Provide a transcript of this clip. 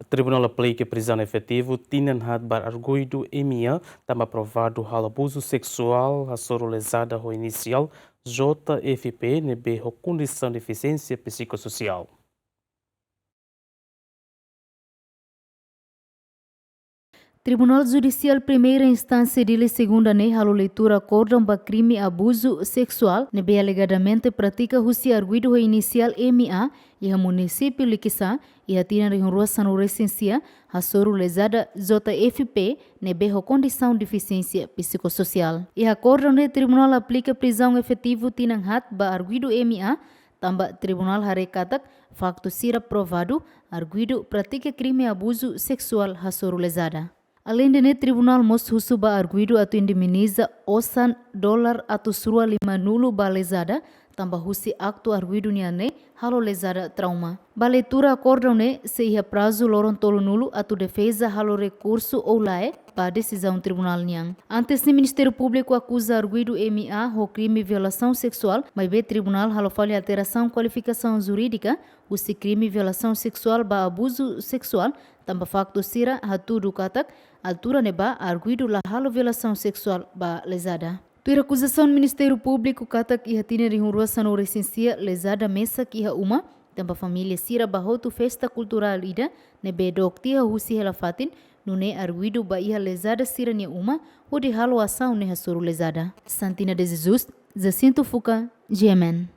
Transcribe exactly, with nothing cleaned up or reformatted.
Tribunál aplika prizaun efetivu tinan haat ba arguidu M I A tanba provadu halo abuzu seksuál hasoru lezada ho inisiál J F P ne'ebé ho kondisaun defisiénsia psikososiál. Tribunál Judisiál Primeira Instánsia Dili Segunda ne'e halo leitura akordaun ba krime abuzu seksuál ne'ebé alegadamente pratika husi arguidu ho inisiál M I A iha munisípiu Likisá iha tinan rihun rua sanulu-resin-sia hasoru lezada J F P ne'ebé ho kondisaun defisiénsia psikososiál. Iha akordaun ne'e tribunál aplika prizaun efetivu tinan haat ba arguidu M I A tanba tribunál haree katak faktu sira provadu arguidu pratika krime abuzu seksuál hasoru lezada. Aleinde ne'e tribunál mós husu ba arguidu atu indemniza osan dolar atus rua limanulu ba lezada tanba husi aktu arguidu nian ne'e halo lezada trauma. Ba leitura akordaun ne'e sei iha prazu loron tolunulu atu defeza halo rekursu ou lae ba desizaun tribunál nian. Antes ne'e Ministériu Públiku akuza arguidu M I A ho krime violasaun seksuál, maibé tribunál halo fali alterasaun kualifikasaun jurídika husi krime violasaun seksuál ba abuzu seksuál tanba faktu sira hatudu katak altura ne'ebá arguidu la halo violasaun seksuál ba lezada. Tuir akuzasaun Ministériu Públiku katak iha tinan rihun rua sanulu-resin-sia lezada mesak iha uma tanba família sira ba hotu festa kulturál ida ne'ebé dook tiha husi hela fatin, nune'e arguidu ba iha lezada sira-nia uma hodi halo asaun ne'e hasoru lezada. Santina de Jesus, Jacinto Fuca, G M N.